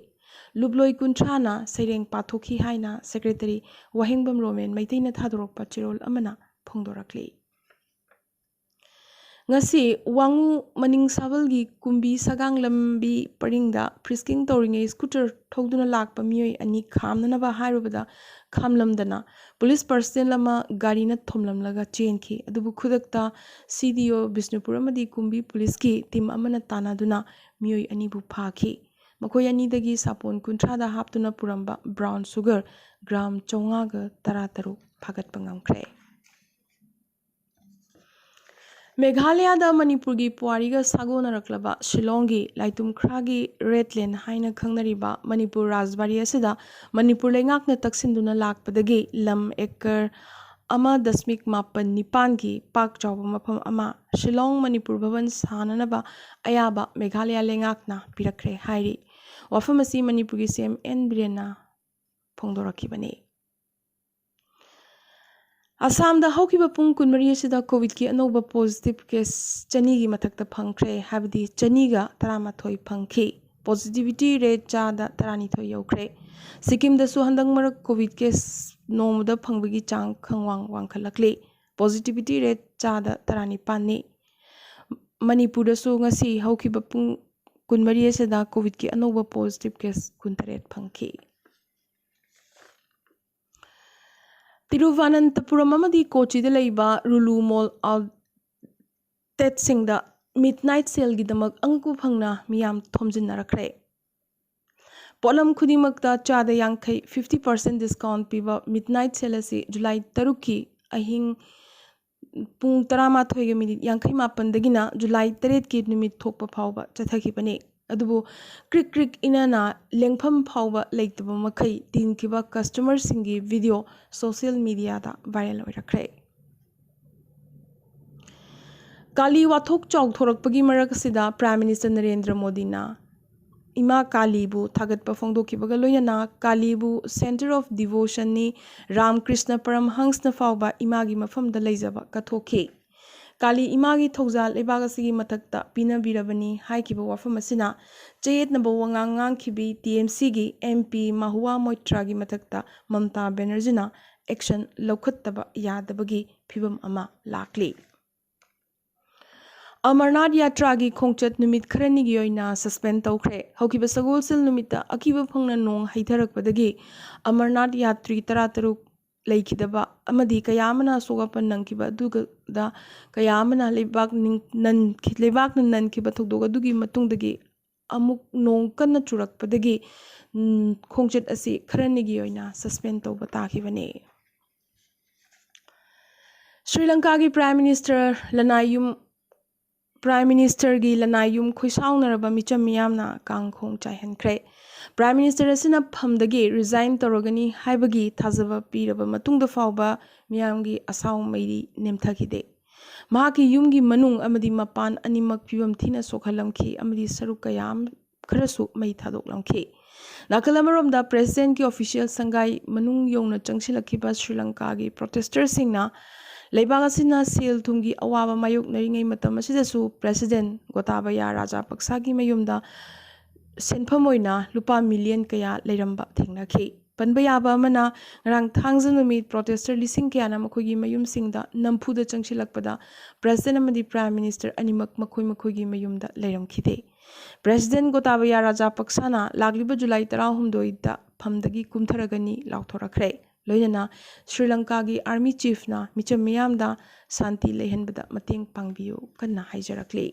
ꯂꯨꯞꯂꯣꯏ ꯀꯨꯟꯊ꯭ꯔꯥꯅ ꯁꯩꯔꯦꯡ ꯄꯥꯊꯣꯛꯈꯤ ꯍꯥꯏꯅ secretary ꯋꯥꯍꯦꯡꯕꯝ ꯔꯣꯃꯦꯟ ꯃꯩꯇꯩꯅ ꯊꯥꯗꯣꯔꯛꯄ ꯆꯦꯔꯣꯜ ꯑꯃꯅ ꯐꯣꯡꯗꯣꯔꯛꯂꯤ꯫ ꯉꯁꯤ ꯋꯥꯉꯨ ꯃꯅꯤꯡ ꯁꯥꯕꯜꯒꯤ ꯀꯨꯝꯕꯤ ꯁꯒꯥꯡ ꯂꯝꯕꯤ ꯄꯔꯤꯡꯗ frisking ꯇꯧꯔꯤꯉꯩ scooter ꯊꯧꯗꯨꯅ ꯂꯥꯛꯄ ꯃꯤꯑꯣꯏ ꯑꯅꯤ ꯈꯥꯝꯅꯅꯕ ꯍꯥꯏꯔꯨꯕꯗ ꯈꯥꯝꯂꯝꯗꯅ police personnel ꯑꯃ ꯒꯥꯔꯤꯅ ꯊꯣꯝꯂꯝꯂꯒ ꯆꯦꯟꯈꯤ꯫ ꯑꯗꯨꯕꯨ ꯈꯨꯗꯛꯇ C D O ꯕꯤꯁꯅꯨꯄꯨꯔ ꯑꯃꯗꯤ ꯀꯨꯝꯕꯤ policeꯀꯤ team ꯑꯃꯅ ꯇꯥꯟꯅꯗꯨꯅ ꯃꯤꯑꯣꯏ ꯑꯅꯤꯕꯨ ꯐꯥꯈꯤ꯫ ꯃꯈꯣꯏ ꯑꯅꯤꯗꯒꯤ ꯁꯥꯄꯣꯟ ꯀꯨꯟꯊ꯭ꯔꯥꯗ ꯍꯥꯞꯇꯨꯅ ꯄꯨꯔꯝꯕ brown sugar gram ꯆꯥꯝꯃꯉꯥꯒ ꯇꯔꯥꯇꯔꯨꯛ ꯐꯥꯒꯠꯄ ꯉꯝꯈ꯭ꯔꯦ꯫ ꯃꯦꯘꯥꯂꯌꯥꯗ ꯃꯅꯤꯄꯨꯔꯒꯤ ꯄꯨꯋꯥꯔꯤꯒ ꯁꯥꯒꯣꯟꯅꯔꯛꯂꯕ ꯁꯤꯂꯣꯡꯒꯤ ꯂꯥꯏꯇꯨꯝꯈ꯭ꯔꯥꯒꯤ red land ꯍꯥꯏꯅ ꯈꯪꯅꯔꯤꯕ ꯃꯅꯤꯄꯨꯔ ꯔꯥꯖꯕꯥꯔꯤ ꯑꯁꯤꯗ ꯃꯅꯤꯄꯨꯔ ꯂꯩꯉꯥꯛꯅ ꯇꯛꯁꯤꯟꯗꯨꯅ ꯂꯥꯛꯄꯗꯒꯤ ꯂꯝ acre ꯑꯃ ꯗꯁꯃꯤꯛ ꯃꯥꯄꯟ ꯅꯤꯄꯥꯟꯒꯤ ꯄꯥꯛ ꯆꯥꯎꯕ ꯃꯐꯝ ꯑꯃ ꯁꯤꯂꯣꯡ ꯃꯅꯤꯄꯨꯔ ꯚꯕꯟ ꯁꯥꯅꯅꯕ ꯑꯌꯥꯕ ꯃꯦꯘꯥꯂꯌꯥ ꯂꯩꯉꯥꯛꯅ ꯄꯤꯔꯛꯈ꯭ꯔꯦ ꯍꯥꯏꯔꯤ꯫ ꯋꯥꯐꯝ ꯑꯁꯤ ꯃꯅꯤꯄꯨꯔꯒꯤ C M N ꯕꯤꯔꯦꯟꯅ ꯐꯣꯡꯗꯣꯔꯛꯈꯤꯕꯅꯤ꯫ ꯑꯁꯥꯝꯗ ꯍꯧꯈꯤꯕ ꯄꯨꯡ ꯀꯨꯟꯃꯔꯤ ꯑꯁꯤꯗ COVIDꯀꯤ ꯑꯅꯧꯕ positive case ꯆꯅꯤꯒꯤ ꯃꯊꯛꯇ ꯐꯪꯈ꯭ꯔꯦ, ꯍꯥꯏꯕꯗꯤ ꯆꯅꯤꯒ ꯇꯔꯥꯃꯥꯊꯣꯏ ꯐꯪꯈꯤ꯫ Positivity rate ꯆꯥꯗ ꯇꯔꯥꯅꯤꯊꯣꯏ ꯌꯧꯈ꯭ꯔꯦ꯫ ꯁꯤꯛꯀꯤꯝꯗꯁꯨ ꯍꯟꯗꯛ ꯃꯔꯛ COVID case ꯅꯣꯡꯃꯗ ꯐꯪꯕꯒꯤ ꯆꯥꯡ ꯈꯪꯋꯥꯡ ꯋꯥꯡꯈꯠꯂꯛꯂꯤ꯫ Positivity rate ꯆꯥꯗ ꯇꯔꯥꯅꯤꯄꯥꯟꯅꯤ꯫ ꯃꯅꯤꯄꯨꯔꯗꯁꯨ ꯉꯁꯤ ꯍꯧꯈꯤꯕ ꯄꯨꯡ ꯀꯨꯟꯃꯔꯤ ꯑꯁꯤꯗ ꯀꯣꯚꯤꯗꯀꯤ ꯑꯅꯧꯕ ꯄꯣꯖꯤꯇꯤꯚ ꯀꯦꯁ ꯀꯨꯟꯇꯔꯦꯠ ꯐꯪꯈꯤ꯫ ꯇꯤꯔꯨꯚꯅꯟꯇꯄꯨꯔꯝ ꯑꯃꯗꯤ ꯀꯣꯆꯤꯗ ꯂꯩꯕ ꯔꯨꯂꯨ ꯃꯣꯜ ꯑꯥꯎꯠꯂꯦꯠꯁꯤꯡꯗ ꯃꯤꯗ ꯅꯥꯏꯠ ꯁꯦꯜꯒꯤꯗꯃꯛ ꯑꯉꯛꯄ ꯐꯪꯅ ꯃꯤꯌꯥꯝ ꯊꯣꯝꯖꯤꯟꯅꯔꯛꯈ꯭ꯔꯦ꯫ ꯄꯣꯠꯂꯝ ꯈꯨꯗꯤꯡꯃꯛꯇ ꯆꯥꯗ ꯌꯥꯡꯈꯩ, fifty percent discount ꯄꯤꯕ ꯃꯤꯗ ꯅꯥꯏꯠ ꯁꯦꯜ ꯑꯁꯤ ꯖꯨꯂꯥꯏ ꯇꯔꯨꯛꯀꯤ ꯑꯍꯤꯡ ꯄꯨꯡ ꯇꯔꯥꯃꯥꯊꯣꯏꯒ ꯃꯤꯅꯤꯠ ꯌꯥꯡꯈꯩ ꯃꯥꯄꯟꯗꯒꯤꯅ ꯖꯨꯂꯥꯏ ꯇꯔꯦꯠꯀꯤ ꯅꯨꯃꯤꯠ ꯊꯣꯛꯄ ꯐꯥꯎꯕ ꯆꯠꯊꯈꯤꯕꯅꯤ꯫ ꯑꯗꯨꯕꯨ ꯀ꯭ꯔꯤꯛ ꯀ꯭ꯔꯤꯛ ꯏꯅꯅ ꯂꯦꯡꯐꯝ ꯐꯥꯎꯕ ꯂꯩꯇꯕ ꯃꯈꯩ ꯇꯤꯟꯈꯤꯕ ꯀꯁꯇꯃꯔꯁꯤꯡꯒꯤ ꯚꯤꯗꯤꯑꯣ ꯁꯣꯁꯤꯌꯦꯜ ꯃꯤꯗꯤꯌꯥꯗ ꯚꯥꯏꯔꯦꯜ ꯑꯣꯏꯔꯛꯈ꯭ꯔꯦ꯫ ꯀꯥꯂꯤ ꯋꯥꯊꯣꯛ ꯆꯥꯎꯊꯣꯔꯛꯄꯒꯤ ꯃꯔꯛ ꯑꯁꯤꯗ ꯄ꯭ꯔꯥꯏꯝ ꯃꯤꯅꯤꯁꯇꯔ ꯅꯔꯦꯟꯗ꯭ꯔ ꯃꯣꯗꯤꯅ ꯏꯃꯥ ꯀꯥꯂꯤꯕꯨ ꯊꯥꯒꯠꯄ ꯐꯣꯡꯗꯣꯛꯈꯤꯕꯒ ꯂꯣꯏꯅꯅ ꯀꯥꯂꯤꯕꯨ Centre of Devotionꯅꯤ, ꯔꯥꯝ ꯀ꯭ꯔꯤꯁꯅ ꯄꯔꯝꯍꯪꯁꯅ ꯐꯥꯎꯕ ꯏꯃꯥꯒꯤ ꯃꯐꯝꯗ ꯂꯩꯖꯕ ꯀꯠꯊꯣꯛꯈꯤ꯫ ꯀꯥꯂꯤ ꯏꯃꯥꯒꯤ ꯊꯧꯖꯥꯜ ꯂꯩꯕꯥꯛ ꯑꯁꯤꯒꯤ ꯃꯊꯛꯇ ꯄꯤꯅꯕꯤꯔꯕꯅꯤ ꯍꯥꯏꯈꯤꯕ ꯋꯥꯐꯝ ꯑꯁꯤꯅ ꯆꯌꯦꯠꯅꯕ ꯋꯥꯉꯥꯡ ꯉꯥꯡꯈꯤꯕꯤ ꯇꯤ ꯑꯦꯝ ꯁꯤꯒꯤ ꯑꯦꯝ ꯄꯤ ꯃꯍꯨꯋꯥ ꯃꯣꯏꯇ꯭ꯔꯥꯒꯤ ꯃꯊꯛꯇ ꯃꯝꯇꯥ ꯕꯦꯅꯔꯖꯤꯅ ꯑꯦꯛꯁꯟ ꯂꯧꯈꯠꯇꯕ ꯌꯥꯗꯕꯒꯤ ꯐꯤꯕꯝ ꯑꯃ ꯂꯥꯛꯂꯤ꯫ ꯑꯃꯔꯅꯥꯊ ꯌꯥꯇ꯭ꯔꯥꯒꯤ ꯈꯣꯡꯆꯠ ꯅꯨꯃꯤꯠ ꯈꯔꯅꯤꯒꯤ ꯑꯣꯏꯅ ꯁꯁꯄꯦꯟ ꯇꯧꯈ꯭ꯔꯦ꯫ ꯍꯧꯈꯤꯕ ꯁꯒꯣꯜꯁꯦꯜ ꯅꯨꯃꯤꯠꯇ ꯑꯀꯤꯕ ꯐꯪꯅ ꯅꯣꯡ ꯍꯩꯊꯔꯛꯄꯗꯒꯤ ꯑꯃꯔꯅꯥꯊ ꯌꯥꯇ꯭ꯔꯤ ꯇꯔꯥꯇꯔꯨꯛ ꯂꯩꯈꯤꯗꯕ ꯑꯃꯗꯤ ꯀꯌꯥ ꯑꯃꯅ ꯑꯁꯣꯛ ꯑꯄꯟ ꯅꯪꯈꯤꯕ ꯑꯗꯨꯒ ꯀꯌꯥ ꯑꯃꯅ ꯂꯩꯕꯥꯛ ꯅꯤꯡ-, ꯅꯟꯈꯤ-, ꯂꯩꯕꯥꯛꯅ ꯅꯟꯈꯤꯕ ꯊꯧꯗꯣꯛ ꯑꯗꯨꯒꯤ ꯃꯇꯨꯡꯗꯒꯤ ꯑꯃꯨꯛ ꯅꯣꯡ ꯀꯟꯅ ꯆꯨꯔꯛꯄꯗꯒꯤ, ꯎꯝ, ꯈꯣꯡꯆꯠ ꯑꯁꯤ ꯈꯔꯅꯤꯒꯤ ꯑꯣꯏꯅ ꯁꯁꯄꯦꯟ ꯇꯧꯕ ꯇꯥꯈꯤꯕꯅꯤ꯫ ꯁ꯭ꯔꯤ ꯂꯪꯀꯥꯒꯤ ꯄ꯭ꯔꯥꯏꯝ ꯃꯤꯅꯤꯁꯇꯔ ꯂꯅꯥꯏ ꯌꯨꯝ, ꯄ꯭ꯔꯥꯏꯝ ꯃꯤꯅꯤꯁꯇꯔꯒꯤ ꯂꯅꯥꯏ ꯌꯨꯝ ꯈꯣꯏꯁꯥꯎꯅꯔꯕ ꯃꯤꯆꯝ ꯃꯤꯌꯥꯝꯅ ꯀꯥꯡꯈꯣꯡ ꯆꯥꯏꯍꯟꯈ꯭ꯔꯦ꯫ ꯄ꯭ꯔꯥꯏꯝ ꯃꯤꯅꯤꯁꯇꯔ ꯑꯁꯤꯅ ꯐꯝꯗꯒꯤ ꯔꯤꯖꯥꯏꯟ ꯇꯧꯔꯒꯅꯤ ꯍꯥꯏꯕꯒꯤ ꯊꯥꯖꯕ ꯄꯤꯔꯕ ꯃꯇꯨꯡꯗ ꯐꯥꯎꯕ ꯃꯤꯌꯥꯝꯒꯤ ꯑꯁꯥꯎ ꯃꯩꯔꯤ ꯅꯦꯝꯊꯈꯤꯗꯦ꯫ ꯃꯍꯥꯛꯀꯤ ꯌꯨꯝꯒꯤ ꯃꯅꯨꯡ ꯑꯃꯗꯤ ꯃꯄꯥꯟ ꯑꯅꯤꯃꯛ ꯐꯤꯕꯝ ꯊꯤꯅ ꯁꯣꯛꯍꯜꯂꯝꯈꯤ ꯑꯃꯗꯤ ꯁꯔꯨꯛ ꯀꯌꯥ ꯑꯃ ꯈꯔꯁꯨ ꯃꯩ ꯊꯥꯗꯣꯛꯂꯝꯈꯤ꯫ ꯅꯥꯀꯜ ꯑꯃꯔꯣꯝꯗ ꯄ꯭ꯔꯦꯁꯤꯗꯦꯟꯠꯀꯤ ꯑꯣꯐꯤꯁꯤꯌꯦꯜ ꯁꯪꯒꯥꯏ ꯃꯅꯨꯡ ꯌꯧꯅ ꯆꯪꯁꯤꯜꯂꯛꯈꯤꯕ ꯁ꯭ꯔꯤ ꯂꯪꯀꯥꯒꯤ ꯄ꯭ꯔꯣꯇꯦꯁꯇꯔꯁꯤꯡꯅ ꯂꯩꯕꯥꯛ ꯑꯁꯤꯅ ꯁꯦꯜ ꯊꯨꯝꯒꯤ ꯑꯋꯥꯕ ꯃꯥꯌꯣꯛꯅꯔꯤꯉꯩ ꯃꯇꯝ ꯑꯁꯤꯗꯁꯨ ꯄ꯭ꯔꯦꯁꯤꯗꯦꯟꯠ ꯒꯣꯇꯥꯕꯌꯥ ꯔꯥꯖꯥꯄꯛꯁꯥꯒꯤ ꯃꯌꯨꯝꯗ ꯁꯦꯟꯐꯝ ꯑꯣꯏꯅ ꯂꯨꯄꯥ ꯃꯤꯂꯤꯌꯟ ꯀꯌꯥ ꯂꯩꯔꯝꯕ ꯊꯦꯡꯅꯈꯤ꯫ ꯄꯟꯕ ꯌꯥꯕ ꯑꯃꯅ, ꯉꯔꯥꯡ ꯊꯥꯡꯖ ꯅꯨꯃꯤꯠ ꯄ꯭ꯔꯣꯇꯦꯁꯇꯔ ꯂꯤꯁꯤꯡ ꯀꯌꯥꯅ ꯃꯈꯣꯏꯒꯤ ꯃꯌꯨꯝꯁꯤꯡꯗ ꯅꯝꯐꯨꯗ ꯆꯪꯁꯤꯜꯂꯛꯄꯗ ꯄ꯭ꯔꯦꯁꯤꯗꯦꯟꯠ ꯑꯃꯗꯤ ꯄ꯭ꯔꯥꯏꯝ ꯃꯤꯅꯤꯁꯇꯔ ꯑꯅꯤꯃꯛ ꯃꯈꯣꯏ ꯃꯈꯣꯏꯒꯤ ꯃꯌꯨꯝꯗ ꯂꯩꯔꯝꯈꯤꯗꯦ꯫ ꯄ꯭ꯔꯦꯁꯤꯗꯦꯟ ꯒꯣꯇꯥꯕꯌꯥ ꯔꯥꯖꯥꯄꯛꯁꯥꯅ ꯂꯥꯛꯂꯤꯕ ꯖꯨꯂꯥꯏ ꯇꯔꯥꯍꯨꯝꯗꯣꯏꯗ ꯐꯝꯗꯒꯤ ꯀꯨꯝꯊꯔꯒꯅꯤ ꯂꯥꯎꯊꯣꯔꯛꯈ꯭ꯔꯦ꯫ ꯂꯣꯏꯅꯅ ꯁ꯭ꯔꯤ ꯂꯪꯀꯥꯒꯤ ꯑꯥꯔꯃꯤ ꯆꯤꯐꯅ ꯃꯤꯆꯝ ꯃꯤꯌꯥꯝꯗ ꯁꯥꯟꯇꯤ ꯂꯩꯍꯟꯕꯗ ꯃꯇꯦꯡ ꯄꯥꯡꯕꯤꯌꯨ ꯀꯟꯅ ꯍꯥꯏꯖꯔꯛꯂꯤ꯫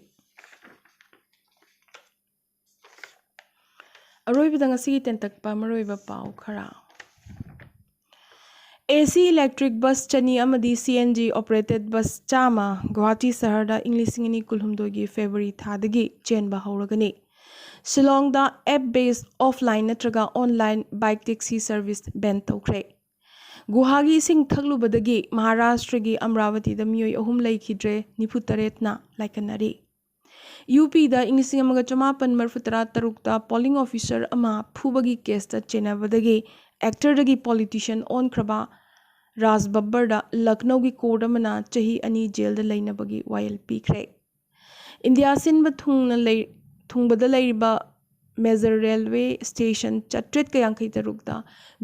ꯑꯔꯣꯏꯕꯗ ꯉꯁꯤꯒꯤ ꯇꯦꯟꯇꯛꯄ ꯃꯔꯨꯑꯣꯏꯕ ꯄꯥꯎ ꯈꯔ꯫ AC electric bus ꯆꯅꯤ ꯑꯃꯗꯤ CNG operated bus ꯆꯥꯝꯃ ꯒꯨꯋꯥꯍꯥꯇꯤ ꯁꯍꯔꯗ ꯏꯪ ꯂꯤꯁꯤꯡ ꯑꯅꯤ ꯀꯨꯟꯍꯨꯝꯗꯣꯏꯒꯤ ꯐꯦꯕ꯭ꯔꯨꯋꯥꯔꯤ ꯊꯥꯗꯒꯤ ꯆꯦꯟꯕ ꯍꯧꯔꯒꯅꯤ꯫ ꯁꯤꯂꯣꯡꯗ app based offline ꯅꯠꯇ꯭ꯔꯒ online bike taxi service ban ꯇꯧꯈ꯭ꯔꯦ꯫ ꯒꯨꯍꯥꯒꯤ ꯏꯁꯤꯡ ꯊꯛꯂꯨꯕꯗꯒꯤ ꯃꯍꯥꯔꯥꯁꯇ꯭ꯔꯒꯤ ꯑꯃꯔꯥꯋꯇꯤꯗ ꯃꯤꯑꯣꯏ ꯑꯍꯨꯝ ꯂꯩꯈꯤꯗ꯭ꯔꯦ, ꯅꯤꯐꯨ ꯇꯔꯦꯠꯅ ꯂꯥꯏꯀꯠꯅꯔꯤ꯫ UPꯗ ꯏꯪ ꯂꯤꯁꯤꯡ ꯑꯃꯒ ꯆꯃꯥꯄꯟ ꯃꯔꯤꯐꯨ ꯇꯔꯥ ꯇꯔꯨꯛꯇ polling officer ꯑꯃ ꯐꯨꯕꯒꯤ ꯀꯦꯁꯇ ꯆꯦꯟꯅꯕꯗꯒꯤ actorꯗꯒꯤ politician ꯑꯣꯟꯈ꯭ꯔꯕ ꯔꯥꯖ ꯕꯕꯔꯗ ꯂꯈꯅꯧꯒꯤ court ꯑꯃꯅ ꯆꯍꯤ ꯑꯅꯤ ꯖꯦꯜꯗ ꯂꯩꯅꯕꯒꯤ ꯋꯥꯌꯦꯜ ꯄꯤꯈ꯭ꯔꯦ꯫ ꯏꯟꯗꯤꯌꯥ ꯁꯤꯟꯕ ꯊꯨꯡꯅ ꯂꯩ-, ꯊꯨꯡꯕꯗ ꯂꯩꯔꯤꯕ major railway station ꯆꯥꯇ꯭ꯔꯦꯠꯀ ꯌꯥꯡꯈꯩ ꯇꯔꯨꯛꯇ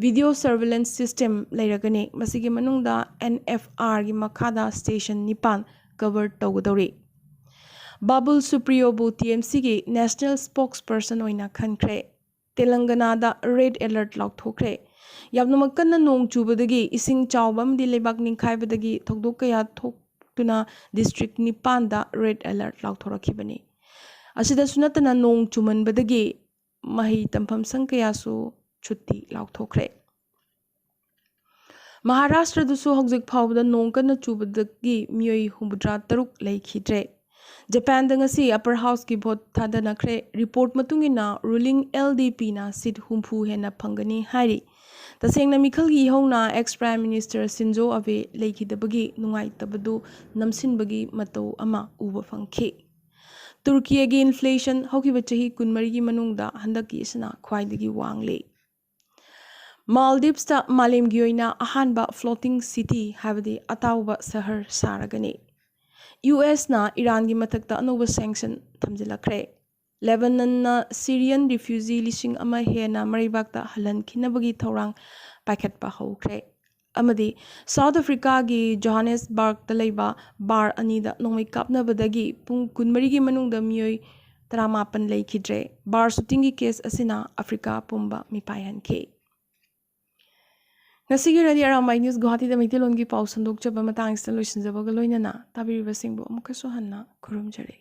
video surveillance system ꯂꯩꯔꯒꯅꯤ꯫ ꯃꯁꯤꯒꯤ ꯃꯅꯨꯡꯗ NFRꯒꯤ ꯃꯈꯥꯗ station ꯅꯤꯄꯥꯟ cover ꯇꯧꯒꯗꯧꯔꯤ꯫ ꯕꯥꯕꯨꯜ ꯁꯨꯄ꯭ꯔꯤꯌꯣꯕꯨ TMCꯒꯤ national spokesperson ꯑꯣꯏꯅ ꯈꯟꯈ꯭ꯔꯦ꯫ ꯇꯦꯂꯪꯒꯅꯥꯗ red alert ꯂꯥꯎꯊꯣꯛꯈ꯭ꯔꯦ꯫ ꯌꯥꯝꯅꯃꯛ ꯀꯟꯅ ꯅꯣꯡ ꯆꯨꯕꯗꯒꯤ ꯏꯁꯤꯡ ꯆꯥꯎꯕ ꯑꯃꯗꯤ ꯂꯩꯕꯥꯛ ꯅꯤꯡꯈꯥꯏꯕꯗꯒꯤ ꯊꯧꯗꯣꯛ ꯀꯌꯥ ꯊꯣꯛꯇꯨꯅ district ꯅꯤꯄꯥꯟꯗ red alert ꯂꯥꯎꯊꯣꯔꯛꯈꯤꯕꯅꯤ꯫ ꯑꯁꯤꯗꯁꯨ ꯅꯠꯇꯅ ꯅꯣꯡ ꯆꯨꯃꯟꯕꯗꯒꯤ ꯃꯍꯩ ꯇꯝꯐꯝ ꯁꯪ ꯀꯌꯥꯁꯨ ꯁꯨꯇꯤ ꯂꯥꯎꯊꯣꯛꯈ꯭ꯔꯦ꯫ ꯃꯍꯥꯔꯥꯁꯇ꯭ꯔꯗꯁꯨ ꯍꯧꯖꯤꯛ ꯐꯥꯎꯕꯗ ꯅꯣꯡ ꯀꯟꯅ ꯆꯨꯕꯗꯒꯤ ꯃꯤꯑꯣꯏ ꯍꯨꯝꯐꯨꯇꯔꯥ ꯇꯔꯨꯛ ꯂꯩꯈꯤꯗ꯭ꯔꯦ꯫ ꯖꯄꯥꯟꯗ ꯉꯁꯤ upper houseꯀꯤ vote ꯊꯥꯗꯅꯈ꯭ꯔꯦ꯫ Report ꯃꯇꯨꯡ ꯏꯟꯅ ruling LDPꯅ seat ꯍꯨꯝꯐꯨ ꯍꯦꯟꯅ ꯐꯪꯒꯅꯤ ꯍꯥꯏꯔꯤ꯫ ꯇꯁꯦꯡꯅ ꯃꯤꯈꯜꯒꯤ ꯏꯍꯧꯅ ex Prime Minister ꯁꯤꯟꯖꯣ ꯑꯕꯦ ꯂꯩꯈꯤꯗꯕꯒꯤ ꯅꯨꯡꯉꯥꯏꯇꯕꯗꯨ ꯅꯝꯁꯤꯟꯕꯒꯤ ꯃꯇꯧ ꯑꯃ ꯎꯕ ꯐꯪꯈꯤ꯫ ꯇꯨꯔꯀꯤꯌꯥꯒꯤ inflation ꯍꯧꯈꯤꯕ ꯆꯍꯤ ꯀꯨꯟꯃꯔꯤꯒꯤ ꯃꯅꯨꯡꯗ ꯍꯟꯗꯛꯀꯤ ꯑꯁꯤꯅ ꯈ꯭ꯋꯥꯏꯗꯒꯤ ꯋꯥꯡꯂꯤ꯫ ꯃꯥꯜꯗꯤꯞꯁꯇ ꯃꯥꯂꯦꯝꯒꯤ ꯑꯣꯏꯅ ꯑꯍꯥꯟꯕ floating city, ꯍꯥꯏꯕꯗꯤ ꯑꯇꯥꯎꯕ ꯁꯍꯔ ꯁꯥꯔꯒꯅꯤ꯫ USꯅ ꯏꯔꯥꯟꯒꯤ ꯃꯊꯛꯇ ꯑꯅꯧꯕ sanction ꯊꯝꯖꯤꯜꯂꯛꯈ꯭ꯔꯦ꯫ ꯂꯦꯕꯅꯟꯅ Syrian refugee ꯂꯤꯁꯤꯡ ꯑꯃ ꯍꯦꯟꯅ ꯃꯔꯩꯕꯥꯛꯇ ꯍꯜꯍꯟꯈꯤꯅꯕꯒꯤ ꯊꯧꯔꯥꯡ ꯄꯥꯏꯈꯠꯄ ꯍꯧꯈ꯭ꯔꯦ꯫ ꯑꯃꯗꯤ South Africaꯒꯤ Johannesburgꯇ ꯂꯩꯕ bar ꯑꯅꯤꯗ ꯅꯣꯡꯃꯩ ꯀꯥꯞꯅꯕꯗꯒꯤ ꯄꯨꯡ ꯀꯨꯟꯃꯔꯤꯒꯤ ꯃꯅꯨꯡꯗ ꯃꯤꯑꯣꯏ ꯇꯔꯥꯃꯥꯄꯟ ꯂꯩꯈꯤꯗ꯭ꯔꯦ꯫ ꯕꯥꯔ ꯁꯨꯇꯤꯡꯒꯤ ꯀꯦꯁ ꯑꯁꯤꯅ ꯑꯐ꯭ꯔꯤꯀꯥ ꯄꯨꯝꯕ ꯃꯤꯄꯥꯏꯍꯟꯈꯤ꯫ ꯉꯁꯤꯒꯤ ꯔꯥꯅꯤ ꯑꯔꯥꯝꯕꯥꯏ ꯅ꯭ꯌꯨꯁ ꯒꯨꯋꯥꯍꯥꯇꯤꯗ ꯃꯩꯇꯩꯂꯣꯟꯒꯤ ꯄꯥꯎ ꯁꯟꯗꯣꯛꯆꯕ ꯃꯇꯥꯡꯁꯤꯗ ꯂꯣꯏꯁꯤꯟꯖꯕꯒ ꯂꯣꯏꯅꯅ ꯇꯥꯕꯤꯔꯤꯕꯁꯤꯡꯕꯨ ꯑꯃꯨꯛꯀꯁꯨ ꯍꯟꯅ ꯈꯨꯔꯨꯝꯖꯔꯤ꯫